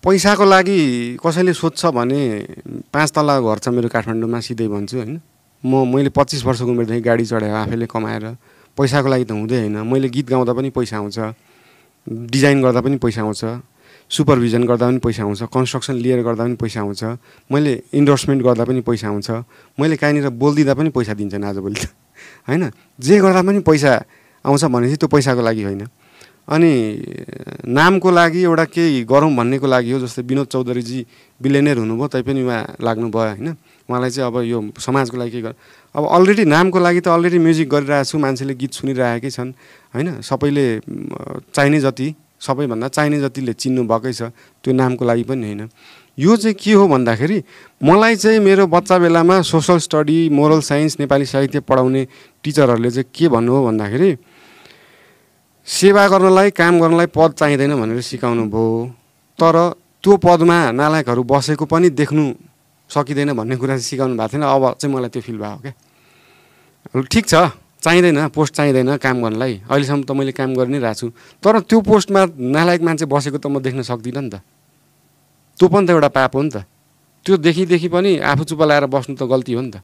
पैसाको लागि कसैले सोध्छ भने 5 तला घर छ मेरो काठमाडौँमा सिधै भन्छु हैन। मैले 25 वर्षको उमेरदेखि गाडी चढाएर आफैले कमाएर पैसाको लागि त हुँदै हैन। मैले गीत गाउँदा पनि पैसा आउँछ, डिजाइन गर्दा पनि पैसा आउँछ, सुपरभिजन गर्दा पनि पैसा आउँछ, कन्स्ट्रक्सन लिएर गर्दा पनि पैसा आउँछ, मैले इन्डोर्समेन्ट गर्दा पनि पैसा आउँछ, मैले कहीँनिर बोलिदिँदा पनि पैसा दिन्छन् आजभोलि त हैन। जे गर्दा पनि पैसा आउँछ भनेपछि त्यो पैसाको लागि होइन। अनि नामको लागि एउटा केही गरौँ भन्नेको लागि हो। जस्तै विनोद चौधरीजी बिलियनियर हुनुभयो तैपनि उहाँ लाग्नुभयो हैन। उहाँलाई चाहिँ अब यो समाजको लागि के अब अलरेडी नामको लागि त अलरेडी म्युजिक गरिरहेको छु, मान्छेले गीत सुनिरहेकै छन् हैन। सबैले चाहिने जति, सबैभन्दा चाहिने जतिले चिन्नु भएकै छ, त्यो नामको लागि पनि होइन। यो चाहिँ के हो भन्दाखेरि मलाई चाहिँ मेरो बच्चा बेलामा social study, moral science, Nepali साहित्य पढाउने टिचरहरूले चाहिँ के भन्नु हो भन्दाखेरि सेवा गर्नलाई, काम गर्नलाई पद चाहिँदैन भनेर सिकाउनु भयो। तर त्यो पदमा नालायकहरू बसेको पनि देख्नु सकिँदैन भन्ने कुरा चाहिँ सिकाउनु भएको थिएन। अब चाहिँ मलाई त्यो फिल भयो क्या। ठिक छ, चाहिँदैन, पोस्ट चाहिँदैन काम गर्नलाई, अहिलेसम्म त मैले काम गरि नै रहेको छु। तर त्यो पोस्टमा नालायक मान्छे बसेको त म देख्न सक्दिनँ नि त। त्यो पनि त एउटा पाप हो नि त। त्यो देखि पनि आफू चुप लाएर बस्नु त गल्ती हो नि त।